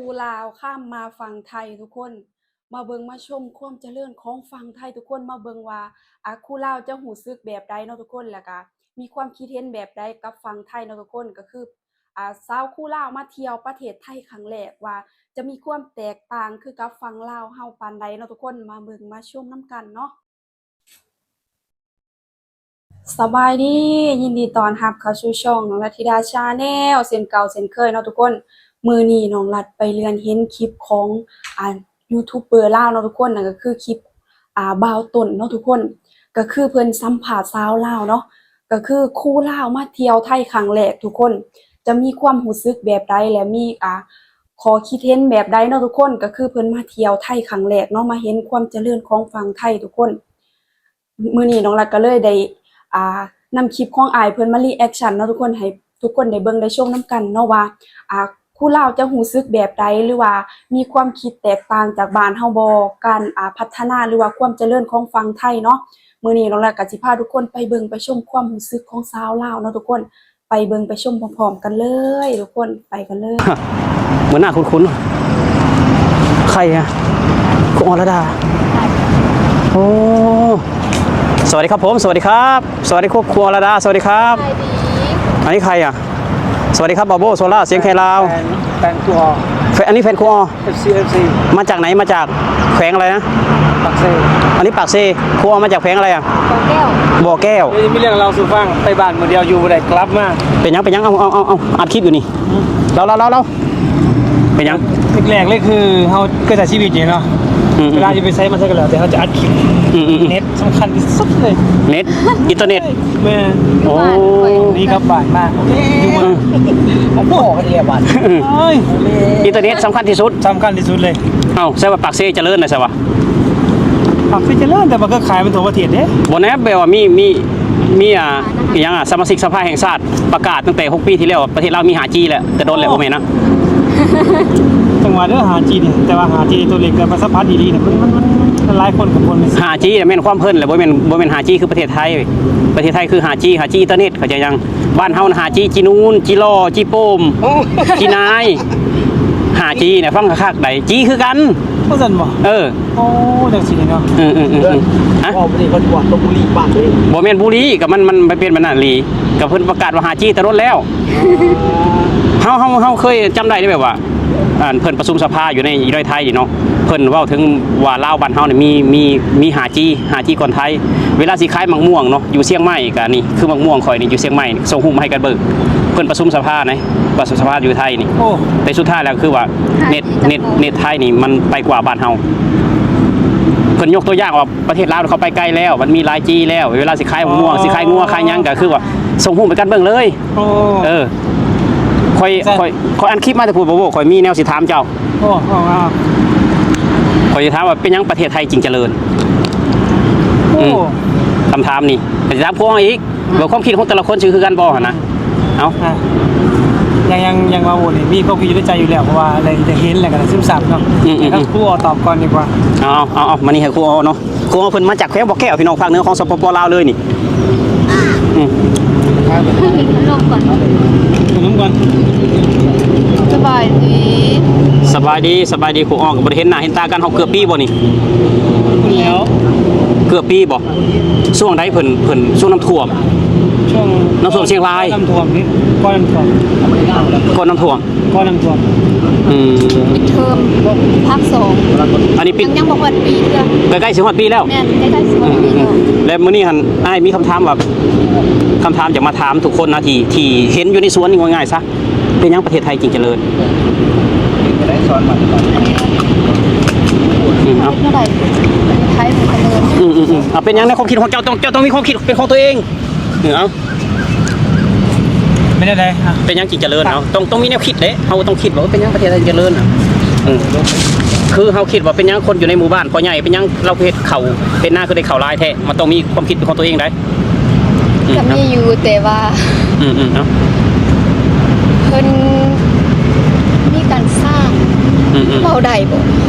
ຄູ່ລາວຂ້າມມາຝັ່ງໄທທຸກຄົນ ມາເບິ່ງມາຊົມຄວາມຈະເລີນຂອງຝັ່ງໄທທຸກຄົນ ມາເບິ່ງວ່າ ອາ ຄູ່ລາວຈະຮູ້ສຶກແບບໃດເນາະທຸກຄົນ ແລ້ວກະມີຄວາມຄິດເຫັນແບບໃດກັບຝັ່ງໄທເນາະທຸກຄົນ ກໍຄື ອາ ຊາວຄູ່ລາວມາທ່ຽວປະເທດໄທຄັ້ງແລກ ວ່າຈະມີຄວາມແຕກຕ່າງຄືກັບຝັ່ງລາວເຮົາປານໃດເນາະທຸກຄົນ ມາເບິ່ງມາຊົມນຳກັນເນາະ. ສະບາຍດີ ຍິນດີຕ້ອນຮັບເຂົ້າສູ່ຊ່ອງນ້ອງລັດທິດາ Channel ເຊັ່ນເກົ່າເຊັ່ນເຄີຍເນາະທຸກຄົນ. ມື້ນີ້ນ້ອງລັດໄປເລື່ອນເຫັນຄລິບຂອງ ອາ ຢູທູບເບີລາວເນາະທຸກຄົນ ນັ້ນກໍຄືຄລິບ ອາ ບ່າວຕົ້ນເນາະທຸກຄົນ ກໍຄືເພິ່ນສຳພາດຊາວລາວເນາະ ກໍຄືຄູ່ລາວມາທ່ຽວໄທຄັ້ງແລກທຸກຄົນ ຈະມີຄວາມຮູ້ສຶກແບບໃດ ແລະ ມີ ອາ ຂໍ້ຄິດເຫັນແບບໃດເນາະທຸກຄົນ ກໍຄືເພິ່ນມາທ່ຽວໄທຄັ້ງແລກເນາະ ມາເຫັນຄວາມຈະເລີນຂອງຝັ່ງໄທທຸກຄົນ. ມື້ນີ້ນ້ອງລັດກໍເລີຍໄດ້ ອ່າ ນຳຄລິບຂອງອ້າຍເພິ່ນມາ reaction ເນາະທຸກຄົນ ໃຫ້ທຸກຄົນໄດ້ເບິ່ງໄດ້ຊົມນຳກັນເນາະວ່າ ອ່າ ຄູ່ລາວຈະຮູ້ສຶກແບບໃດ ຫຼືວ່າມີຄວາມຄິດແຕກຕ່າງຈາກບ້ານເຮົາບໍ່ ການ ອ່າ ພັດທະນາ ຫຼືວ່າຄວາມຈະເລີນຂອງຝັ່ງໄທເນາະ. ມື້ນີ້ນ້ອງລັດກໍຊິພາທຸກຄົນໄປເບິ່ງໄປຊົມຄວາມຮູ້ສຶກຂອງຊາວລາວເນາະທຸກຄົນ. ໄປເບິ່ງໄປຊົມພ້ອມໆກັນເລີຍທຸກຄົນ ໄປກັນເລີຍ. ເໝືອນໜ້າຄຸ້ນໆ ໃຄອະ? ຄູອໍລະດາ. ໂອ້ ສະຫວັດດີຄັບຜົມ ສະຫວັດດີຄັບ ສະຫວັດດີຄູ ຄູອໍລະດາ ສະຫວັດດີຄັບ. ສະບາຍດີ. ອັນນີ້ໃຄອະ? ສະຫວັດດີຄັບ ບາໂບ ໂຊລາ ສຽງແຄລາວ. ແຟນ ແຟນຄູອໍ. ແຟນ ອັນນີ້ແຟນຄູອໍ. ເອັຟຊີ ເອັຟຊີ ມາຈາກໄຫນ? ມາຈາກແຂວງອະໄລນະ? ປາກເຊ. ອັນນີ້ປາກເຊ. ຄູອໍມາຈາກແຂວງອະໄລອະ? ບໍ່ແກ້ວ. ບໍ່ແກ້ວ. ມີເລື່ອງເລົ່າສູ່ຟັງ ໄປບ້ານມື້ດຽວຢູ່ບໍ່ໄດ້ ກັບມາ. ເປັນຫຍັງ ເປັນຫຍັງ? ເອົາ ເອົາ ເອົາ ອັດຄລິບຢູ່ນີ້. ເລົ່າ ເລົ່າ ເລົ່າ ເລົ່າ. ເປັນຫຍັງ? ແລກໆເລີຍຄືເຮົາເກີດໃຊ້ຊີວິດນີ້ເນາະ ອືມໆ ເວລາຊິໄປໃສມາໃສກໍແລ້ວແຕ່ ເຮົາຈະອັດຄລິບ. ອືມໆໆ ເນັດສຳຄັນທີ່ສຸດເລີຍ. ເນັດ ອິນເຕີເນັດ. ແມ່ນ. ໂອ້ ນີ້ກັບບ້ານມາ ຢູ່ ອືມ ບໍ່ພໍກັນເລີຍບາດ. ເອີຍ ອິນເຕີເນັດສຳຄັນທີ່ສຸດ. ສຳຄັນທີ່ສຸດເລີຍ. ເອົ້າ ແສດງວ່າປາກເຊຈະເລີນນະ ແສດງວ່າ ປາກເຊຈະເລີນ ແຕ່ວ່າເຄືອຂ່າຍມັນທົ່ວປະເທດເດ້. ບໍ່ແນະ ແບບວ່າມີ ມີ ມີ ອ່າ ອີຫຍັງອະ ສະມາຊິກສະພາແຫ່ງຊາດປະກາດຕັ້ງແຕ່ຫົກປີທີ່ແລ້ວ ປະເທດລາວມີຫ້າຈີແລ້ວ ແຕ່ດົນແລ້ວ ບໍ່ແມ່ນນະ? ຈັງຫວະເດີ ຫ້າຈີນີ້ ແຕ່ວ່າຫ້າຈີຕົວເລກກໍມາສຳຜັດອີ່ຫຼີນະ ມັນ ມັນ ມັນຫຼາຍຄົນກໍບໍ່ແມ່ນ ຫ້າຈີນະ ແມ່ນຄວາມເພິ່ນແຫຼະ ບໍ່ແມ່ນ ບໍ່ແມ່ນຫ້າຈີຄືປະເທດໄທ. ປະເທດໄທຄືຫ້າຈີ ຫ້າຈີອິນເຕີເນັດ ເຂົ້າໃຈຍັງ? ບ້ານເຮົານະ ຫ້າຈີຈີນູນ ຈີຫຼໍ່ ຈີໂປ້ມ ຈີນາຍ ຫ້າຈີນະ ຟັງຄັກໆໃດ໋ ຈີຄືກັນ ວ່າຊັ້ນບໍ່? ເອີ ໂອ້ ຈັ່ງຊີ້ເນາະ. ອືມໆໆ ຮະ? ບໍ່ແມ່ນບູລີ ກໍມັນ ມັນ ມັນເປັນແບບນັ້ນອີ່ຫຼີ ກໍເພິ່ນປະກາດວ່າຫ້າຈີແຕ່ດົນແລ້ວ. ເຮົາ ເຮົາ ເຮົາເຄີຍຈຳໄດ້ເດ້ ແບບວ່າ ອັນເພິ່ນປະຊຸມສະພາຢູ່ໃນ ຢູ່ໃນໄທນີ້ເນາະ ເພິ່ນເວົ້າເຖິງວ່າລາວບ້ານເຮົານີ້ມີ ມີ ມີຫ້າຈີ ຫ້າຈີກ່ອນໄທ. ເວລາຊິຂາຍໝາກມ່ວງເນາະ ຢູ່ຊຽງໃໝ່ກະນີ້ ຄືໝາກມ່ວງຂ້ອຍນີ້ຢູ່ຊຽງໃໝ່ ສົ່ງຮູບມາໃຫ້ກັນເບິ່ງ ເພິ່ນປະຊຸມສະພາໃນ ປະຊຸມສະພາຢູ່ໄທນີ້. ໂອ້ ແຕ່ສຸດທ້າຍແລ້ວຄືວ່າ ເນັດ ເນັດ ເນັດໄທນີ້ມັນໄປກວ່າບ້ານເຮົາ. ເພິ່ນຍົກຕົວຢ່າງວ່າປະເທດລາວເຂົາໄປໄກແລ້ວ ມັນມີຫຼາຍຈີແລ້ວ ເວລາຊິຂາຍໝາກມ່ວງ ຊິຂາຍງົວ ຂາຍຫຍັງ ກະຄືວ່າສົ່ງຮູບໃຫ້ກັນເບິ່ງເລີຍ. ໂອ້ ເອີ ຂ້ອຍ ຂ້ອຍ ຂ້ອຍອັດຄລິບມາແຕ່ພຸ້ນ ບໍ່ ຂ້ອຍມີແນວຊິຖາມເຈົ້າ. ໂອ້ ຂ້ອຍຊິຖາມວ່າເປັນຫຍັງປະເທດໄທຈຶ່ງຈະເລີນ? ໂອ້ ອືມ ຄຳຖາມນີ້ ຊິຖາມພວກເຮົາອີກ ວ່າຄວາມຄິດຂອງແຕ່ລະຄົນຊິຄືກັນບໍ່ຫັ້ນນະ? ເອົ້າ ອ່ະ ຍັງ ຍັງ ຍັງວ່າໂອ້ນີ້ ມີຄວາມຄິດຢູ່ໃນໃຈຢູ່ແລ້ວ ເພາະວ່າໄດ້ ໄດ້ເຫັນແລ້ວກໍໄດ້ຊຶມຊັບເນາະ. ອືມໆໆ ໃຫ້ຄູອໍຕອບກ່ອນດີກວ່າ. ເອົາ ເອົາ ເອົາ ມານີ້ໃຫ້ຄູອໍເນາະ. ຄູອໍເພິ່ນມາຈາກແຂວງບໍ່ແກ້ວ ພີ່ນ້ອງ ພາກເໜືອຂອງ ສປປ ລາວ ເລີຍນີ້. ອືມ ລົມກ່ອນ ລົມກ່ອນ. ສະບາຍດີ ສະບາຍດີ ສະບາຍດີ ຄູອໍ ກໍບໍ່ໄດ້ເຫັນໜ້າເຫັນຕາກັນ ເຮົາເກືອບປີບໍ່ນີ້? ແລ້ວ ເກືອບປີບໍ່? ຊ່ວງໃດເພິ່ນ ເພິ່ນ ຊ່ວງນ້ຳຖ້ວມ ຊ່ວງນ້ຳຖ້ວມຊຽງລາຍ ກ່ອນນ້ຳຖ້ວມນີ້ ກ່ອນນ້ຳຖ້ວມ ກ່ອນນ້ຳຖ້ວມ ກ່ອນນ້ຳຖ້ວມ. ອືມ ປິດເທີມພາກສອງ ອັນນີ້ປິດ ຍັງ ຍັງບໍ່ຮອດປີເທື່ອ ໃກ້ໆຊິຮອດປີແລ້ວ. ແມ່ນ ໃກ້ໆຊິຮອດປີແລ້ວ. ອືມໆໆ ແລະມື້ນີ້ຫັ້ນ ອ້າຍມີຄຳຖາມວ່າ ຄຳຖາມຈະມາຖາມທຸກຄົນນະ ທີ່ ທີ່ເຫັນຢູ່ໃນສວນນີ້ ເວົ້າງ່າຍໆຊະ ເປັນຫຍັງປະເທດໄທຈຶ່ງຈະເລີນ? ອືມ ເອົາ ເຮັດແນວໃດໄທເພິ່ນຈະເລີນ? ອືມໆໆ ເອົາ ເປັນຫຍັງໃນຄວາມຄິດຂອງເຈົ້າ ຕ້ອງ ເຈົ້າຕ້ອງມີຄວາມຄິດເປັນຂອງຕົວເອງ. ເອີ ເອົາ ເປັນແນວໃດ? ເປັນຫຍັງຈຶ່ງຈະເລີນ? ເອົາ ຕ້ອງ ຕ້ອງມີແນວຄິດເດ້ ເຮົາຕ້ອງຄິດວ່າເປັນຫຍັງປະເທດໄທຈະເລີນ. ອືມ ຄືເຮົາຄິດວ່າເປັນຫຍັງຄົນຢູ່ໃນໝູ່ບ້ານພໍ່ໃຫຍ່ ເປັນຫຍັງລາວເຮັດເຂົ້າເຮັດນາຄືໄດ້ເຂົ້າຫຼາຍແທ້? ມັນຕ້ອງມີຄວາມຄິດເປັນຂອງຕົວເອງໄດ໋. ອືມ ກໍມີຢູ່ ແຕ່ວ່າ ອືມໆ ເອົາ ເພິ່ນມີການສ້າງ. ອືມໆ ເວົ້າໄດ້ບໍ່?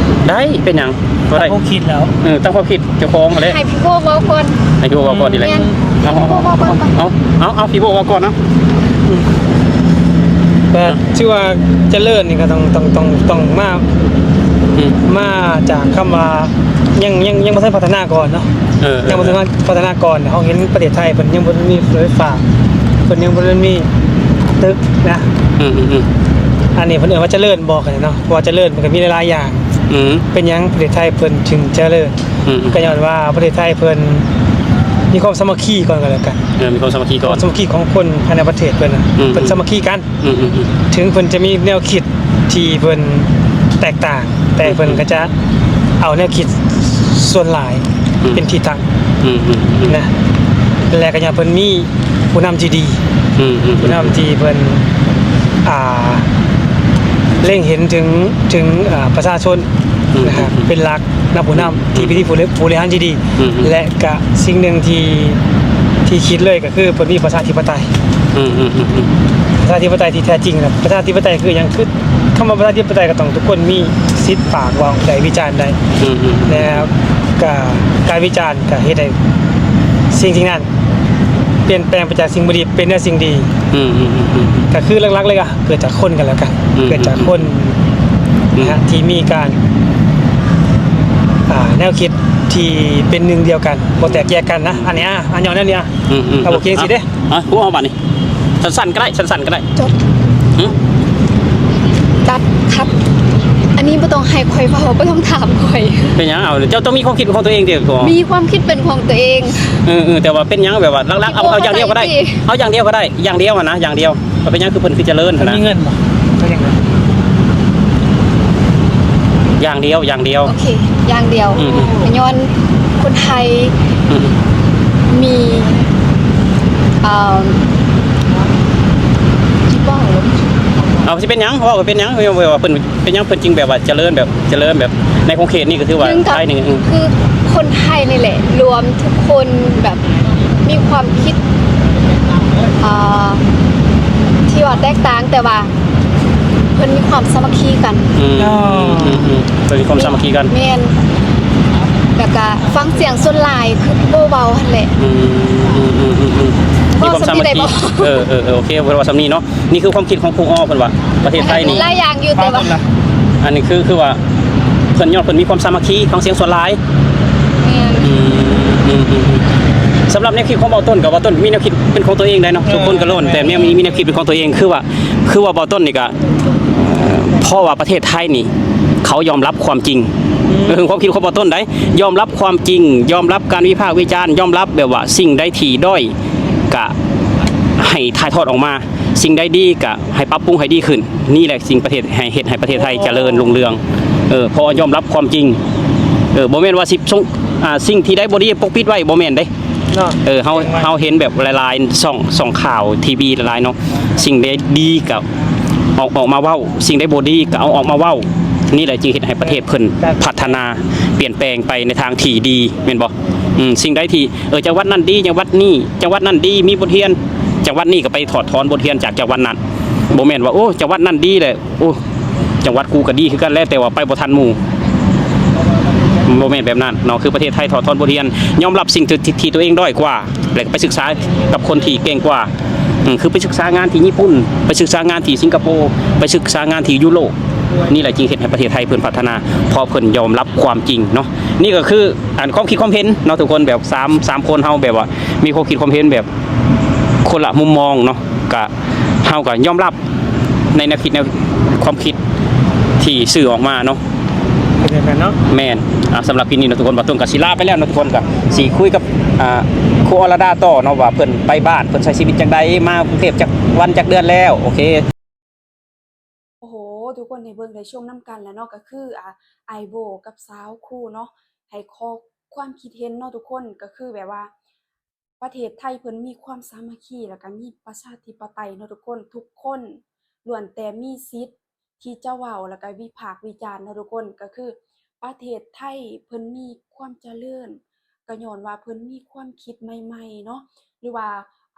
ໄດ້ ເປັນຫຍັງ? ບໍ່ໄດ້ ຄວາມຄິດແລ້ວ ເອີ ຕາມຄວາມຄິດເຈົ້າຂອງຫັ້ນແຫຼະ. ໃຫ້ພີ່ໂບເວົ້າກ່ອນ ໃຫ້ພີ່ໂບເວົ້າກ່ອນນີ້ແຫຼະ. ແມ່ນ ໃຫ້ພີ່ໂບເວົ້າກ່ອນ. ເອົາ ເອົາ ເອົາ ພີ່ໂບເວົ້າກ່ອນເນາະ. ອືມ ກໍຖືວ່າຈະເລີນນີ້ກໍຕ້ອງ ຕ້ອງ ຕ້ອງ ຕ້ອງມາ ອືມ ມາຈາກຄຳວ່າຍັງ ຍັງ ຍັງບໍ່ທັນພັດທະນາກ່ອນເນາະ. ເອີ ເອີ ຍັງບໍ່ທັນພັດທະນາກ່ອນ. ເຮົາເຫັນປະເທດໄທເພິ່ນຍັງບໍ່ທັນມີລົດໄຟຟ້າ ເພິ່ນຍັງບໍ່ທັນມີຕຶກນະ. ອືມໆໆ ອັນນີ້ເພິ່ນເອີ້ນວ່າຈະເລີນບໍ່ ເນາະ ເພາະວ່າຈະເລີນມັນກໍມີຫຼາຍໆຢ່າງ. ອືມ ເປັນຫຍັງປະເທດໄທເພິ່ນຈຶ່ງຈະເລີນ? ອືມໆ ກໍຍ້ອນວ່າປະເທດໄທເພິ່ນມີຄວາມສາມັກຄີກ່ອນກໍແລ້ວກັນ. ເອີ ມີຄວາມສາມັກຄີກ່ອນ ຄວາມສາມັກຄີຂອງຄົນພາຍໃນປະເທດເພິ່ນນະ. ອືມໆ ເພິ່ນສາມັກຄີກັນ ອືມໆໆ ເຖິງເພິ່ນຈະມີແນວຄິດທີ່ເພິ່ນແຕກຕ່າງ ແຕ່ເພິ່ນ ອືມໆ ກໍຈະເອົາແນວຄິດສ່ວນຫຼາຍ ອືມ ເປັນທີ່ຕັ້ງ ອືມໆໆ ນະ ແລະ ກໍຍ້ອນເພິ່ນມີຜູ້ນຳທີ່ດີ ອືມໆໆ ຜູ້ນຳທີ່ເພິ່ນ ອ່າ ເລັງເຫັນເຖິງ ເຖິງ ອ່າ ປະຊາຊົນ ອືມ ນະ ເປັນຫຼັກນະ ຜູ້ນຳ ອືມ ທີ່ເປັນຜູ້ ຜູ້ບໍລິຫານທີ່ດີ ອືມ ແລະ ກະສິ່ງໜຶ່ງທີ່ ທີ່ຄິດເລີຍກໍຄືເພິ່ນມີປະຊາທິປະໄຕ. ອືມໆໆໆ ປະຊາທິປະໄຕທີ່ແທ້ຈິງນະ ປະຊາທິປະໄຕຄືຫຍັງ? ຄືຄຳວ່າປະຊາທິປະໄຕກໍຕ້ອງທຸກຄົນມີສິດປາກເວົ້າໄດ້ ວິຈານໄດ້ ອືມໆໆ ແລະ ກະການວິຈານກໍເຮັດໃຫ້ສິ່ງ ສິ່ງນັ້ນປ່ຽນແປງໄປຈາກສິ່ງບໍ່ດີເປັນແນວສິ່ງດີ. ອືມໆໆໆ ກໍຄືຫຼັກໆເລີຍກໍເກີດຈາກຄົນກັນແລ້ວກັນ ອືມໆໆ ເກີດຈາກຄົນ ອືມ ນະ ທີ່ມີການ ອ່າ ແນວຄິດທີ່ເປັນໜຶ່ງດຽວກັນ ບໍ່ແຕກແຍກກັນນະ. ອືມ ອັນນີ້ ອ່າ ອັນຍ້ອນແນວນີ້ ອ່າ ອືມໆ ກໍບໍ່ເກັ່ງຊິເດ້. ອ່ະ ຮູ້ເອົາບາດນີ້ ສັ້ນໆກໍໄດ້ ສັ້ນໆກໍໄດ້. ຈົບ ຫຶ? ຕັດ ຄັດ ອັນນີ້ບໍ່ຕ້ອງໃຫ້ຂ້ອຍເວົ້າ ບໍ່ຕ້ອງຖາມຂ້ອຍ. ເປັນຫຍັງ? ເອົາ ເຈົ້າຕ້ອງມີຄວາມຄິດເປັນຂອງຕົວເອງເດ້. ມີຄວາມຄິດເປັນຂອງຕົວເອງ. ເອີໆ ແຕ່ວ່າເປັນຫຍັງ ແບບວ່າຫຼັກໆ ເອົາ ເອົາຢ່າງດຽວກໍໄດ້ ເອົາຢ່າງດຽວກໍໄດ້ ຢ່າງດຽວຫັ້ນນະ ຢ່າງດຽວ. ເປັນຫຍັງຄືເພິ່ນຄືຈະເລີນຫັ້ນນະ? ເພິ່ນມີເງິນບໍ່? ເພິ່ນຍັງ ຢ່າງດຽວ ຢ່າງດຽວ. ໂອເຄ ຢ່າງດຽວ. ອືມໆ ກໍຍ້ອນຄົນໄທ ອືມ ມີ ເອີ ຄິດບໍ່ ເອົາ ຊິເປັນຫຍັງ? ເວົ້າກໍເປັນຫຍັງ? ເປັນຫຍັງເພິ່ນ ເປັນຫຍັງເພິ່ນຈຶ່ງແບບວ່າຈະເລີນ ແບບຈະເລີນແບບໃນຂົງເຂດນີ້ ກໍຖືວ່າໄທນີ້ ອືມ ຄືຄົນໄທນີ້ແຫຼະ ລວມທຸກຄົນແບບມີຄວາມຄິດ ເອີ ທີ່ວ່າແຕກຕ່າງ ແຕ່ວ່າ ເພິ່ນມີຄວາມສາມັກຄີກັນ. ອືມ ອໍ ອືມໆ ເພິ່ນມີຄວາມສາມັກຄີກັນ. ແມ່ນ ແລ້ວກະຟັງສຽງສ່ວນຫຼາຍຄືຜູ້ເວົ້າຫັ້ນແຫຼະ. ອືມໆໆໆ ມີຄວາມສາມັກຄີ. ເວົ້າສ່ຳນີ້ໄດ້ບໍ່? ເອີໆໆ ໂອເຄ ເພິ່ນເວົ້າສ່ຳນີ້ເນາະ. ນີ້ຄືຄວາມຄິດຂອງຄູອໍ ເພິ່ນວ່າປະເທດໄທນີ້ ຫຼາຍຢ່າງຢູ່ ແຕ່ວ່າ ອັນນີ້ຄື ຄືວ່າເພິ່ນ ຍ້ອນເພິ່ນມີຄວາມສາມັກຄີ ຟັງສຽງສ່ວນຫຼາຍ. ແມ່ນ ອືມໆໆໆ ສຳລັບແນວຄິດຂອງເບົາຕົ້ນ ກໍເບົາຕົ້ນມີແນວຄິດເປັນຂອງຕົວເອງໄດ້ເນາະ. ເອີ ທຸກຄົນກໍລ້ວນແຕ່ມີ ມີແນວຄິດເປັນຂອງຕົວເອງ ຄືວ່າ ຄືວ່າເບົາຕົ້ນນີ້ກໍ ເພາະວ່າປະເທດໄທນີ້ ເຂົາຍອມຮັບຄວາມຈິງ. ອືມ ເອີ ຄວາມຄິດຂອງເບົາຕົ້ນໃດ໋ ຍອມຮັບຄວາມຈິງ ຍອມຮັບການວິພາກວິຈານ ຍອມຮັບແບບວ່າສິ່ງໃດທີ່ດ້ອຍກະໃຫ້ຖ່າຍທອດອອກມາ ສິ່ງໃດດີກະໃຫ້ປັບປຸງໃຫ້ດີຂຶ້ນ. ນີ້ແຫຼະສິ່ງປະເທດ ໃຫ້ເຮັດໃຫ້ປະເທດໄທຈະເລີນຮຸ່ງເຮືອງ. ເອີ ເພາະວ່າຍອມຮັບຄວາມຈິງ. ເອີ ບໍ່ແມ່ນວ່າຊິ ອ່າ ສິ່ງທີ່ໃດບໍ່ດີປົກປິດໄວ້ ບໍ່ແມ່ນເດ້. ເນາະ ເອີ ເຮົາ ເຮົາເຫັນແບບຫຼາຍໆ ຊ່ອງ ຊ່ອງຂ່າວ ທີວີ ຫຼາຍໆເນາະ ສິ່ງໃດດີກໍເອົາອອກມາເວົ້າ ສິ່ງໃດບໍ່ດີກໍເອົາອອກມາເວົ້າ. ນີ້ແຫຼະຈຶ່ງເຮັດໃຫ້ປະເທດເພິ່ນ ເອີ ພັດທະນາປ່ຽນແປງໄປໃນທາງທີ່ດີ ແມ່ນບໍ່? ອືມ ສິ່ງໃດທີ່ ເອີ ຈັງຫວັດນັ້ນດີ ຈັງຫວັດນີ້ ຈັງຫວັດນັ້ນດີ ມີບົດຮຽນ ຈັງຫວັດນີ້ກໍໄປຖອດຖອນບົດຮຽນຈາກຈັງຫວັດນັ້ນ. ບໍ່ແມ່ນວ່າ ໂອ້ ຈັງຫວັດນັ້ນດີແຫຼະ ໂອ້ ຈັງຫວັດກູກໍດີຄືກັນແຫຼະ ແຕ່ວ່າໄປບໍ່ທັນໝູ່. ບໍ່ແມ່ນແບບນັ້ນເນາະ ຄືປະເທດໄທຖອດຖອນບົດຮຽນ ຍອມຮັບສິ່ງທີ່ ທີ່ຕົວເອງດ້ອຍກວ່າ ແລະ ໄປສຶກສາກັບຄົນທີ່ເກັ່ງກວ່າ. ອືມ ຄືໄປສຶກສາງານທີ່ຍີ່ປຸ່ນ ໄປສຶກສາງານທີ່ສິງກະໂປ ໄປສຶກສາງານທີ່ຢູໂຣບ. ນີ້ແຫຼະຈຶ່ງເຮັດໃຫ້ປະເທດໄທເພິ່ນພັດທະນາ ເພາະເພິ່ນຍອມຮັບຄວາມຈິງເນາະ. ນີ້ກໍຄື ອັນ ຄວາມຄິດຄວາມເຫັນເນາະ ທຸກຄົນ ແບບສາມ ສາມຄົນເຮົາແບບວ່າມີຄວາມຄິດຄວາມເຫັນແບບຄົນລະມຸມມອງເນາະ ກະ ເຮົາກໍຍອມຮັບໃນແນວຄິດ ແນວຄວາມຄິດທີ່ສື່ອອກມາເນາະ. ເປັນຈັ່ງຊັ້ນເນາະ. ແມ່ນ. ອ່າ ສຳລັບຄລິບນີ້ເນາະທຸກຄົນ ບ່າວຕົ້ນກໍຊິລາໄປແລ້ວເນາະທຸກຄົນ ກໍຊິຄຸຍກັບ ອ່າ ຄູອອລະດາຕໍ່ເນາະ ວ່າເພິ່ນໄປບ້ານ ເພິ່ນໃຊ້ຊີວິດຈັ່ງໃດ ມາກຸງເທບຈັກວັນຈັກເດືອນແລ້ວ. ໂອເຄ. ໂອ້ໂຫ ທຸກຄົນໄດ້ເບິ່ງໄດ້ຊົມນຳກັນແລ້ວເນາະ ກໍຄື ອ່າ ອ້າຍໂບກັບສາວຄູເນາະ ໃຫ້ຂໍ້ຄວາມຄິດເຫັນເນາະທຸກຄົນ ກໍຄືແບບວ່າ ປະເທດໄທເພິ່ນມີຄວາມສາມັກຄີ ແລ້ວກໍມີປະຊາທິປະໄຕເນາະທຸກຄົນ ທຸກຄົນລ້ວນແຕ່ມີສິດທີ່ຈະເວົ້າ ແລ້ວກໍວິພາກວິຈານເນາະທຸກຄົນ. ກໍຄືປະເທດໄທເພິ່ນມີຄວາມຈະເລີນ ກໍຍ້ອນວ່າເພິ່ນມີຄວາມຄິດໃໝ່ໆເນາະ ຫຼືວ່າ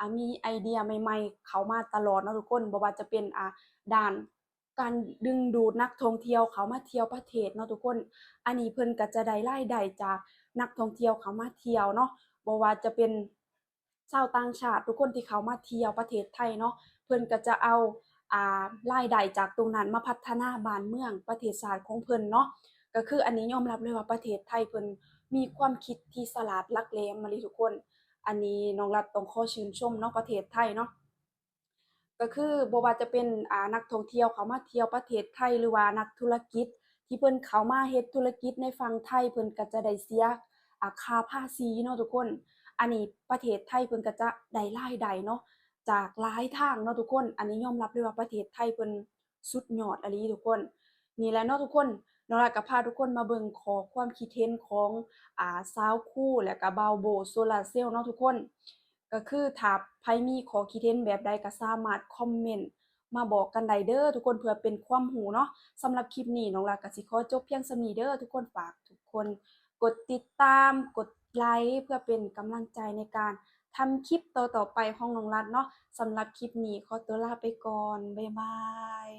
ອ່າ ມີໄອເດຍໃໝ່ໆເຂົ້າມາຕະຫຼອດເນາະທຸກຄົນ ບໍ່ວ່າຈະເປັນ ອ່າ ດ້ານ ການດຶງດູດນັກທ່ອງທ່ຽວເຂົ້າມາທ່ຽວປະເທດເນາະທຸກຄົນ. ອັນນີ້ເພິ່ນກໍຈະໄດ້ລາຍໄດ້ຈາກນັກທ່ອງທ່ຽວເຂົ້າມາທ່ຽວເນາະ ບໍ່ວ່າຈະເປັນຊາວຕ່າງຊາດ ທຸກຄົນທີ່ເຂົ້າມາທ່ຽວປະເທດໄທເນາະ ເພິ່ນກໍຈະເອົາ ອ່າ ລາຍໄດ້ຈາກຕົງນັ້ນມາພັດທະນາບ້ານເມືອງປະເທດຊາດຂອງເພິ່ນເນາະ. ກໍຄືອັນນີ້ຍອມຮັບເລີຍວ່າປະເທດໄທເພິ່ນມີຄວາມຄິດທີ່ສະຫຼາດຫຼັກແຫຼມມາເລີຍທຸກຄົນ. ອັນນີ້ນ້ອງລັດຕ້ອງຂໍຊື່ນຊົມເນາະ ປະເທດໄທເນາະ. ກໍຄືບໍ່ວ່າຈະເປັນ ອ່າ ນັກທ່ອງທ່ຽວເຂົ້າມາທ່ຽວປະເທດໄທ ຫຼືວ່ານັກທຸລະກິດທີ່ເພິ່ນເຂົ້າມາເຮັດທຸລະກິດໃນຝັ່ງໄທ ເພິ່ນກໍຈະໄດ້ເສຍ ອ່າ ຄ່າພາສີເນາະທຸກຄົນ. ອັນນີ້ປະເທດໄທເພິ່ນກໍຈະໄດ້ລາຍໄດ້ເນາະ ຈາກຫຼາຍທາງເນາະທຸກຄົນ. ອັນນີ້ຍອມຮັບເລີຍວ່າປະເທດໄທເພິ່ນສຸດຍອດອີ່ຫຼີທຸກຄົນ. ນີ້ແຫຼະເນາະທຸກຄົນ ນ້ອງລັດກໍພາທຸກຄົນມາເບິ່ງຂໍ້ຄວາມຄິດເຫັນຂອງ ອ່າ ຊາວຄູ ແລະກໍບ່າວໂບໂຊລາເຊວເນາະທຸກຄົນ. ກໍຄືຖ້າໃຜມີຂໍ້ຄິດເຫັນແບບໃດກໍສາມາດຄອມເມັນມາບອກກັນໄດ້ເດີທຸກຄົນ ເພື່ອເປັນຄວາມຮູ້ເນາະ. ສຳລັບຄລິບນີ້ນ້ອງລັດກໍຊິຂໍຈົບພຽງສ່ຳນີ້ເດີທຸກຄົນ. ຝາກທຸກຄົນກົດຕິດຕາມ ກົດໄລ ເພື່ອເປັນກຳລັງໃຈໃນການທຳຄລິບຕໍ່ໆໄປຂອງນ້ອງລັດເນາະ. ສຳລັບຄລິບນີ້ຂໍຕົວລາໄປກ່ອນ ບາຍບາຍ.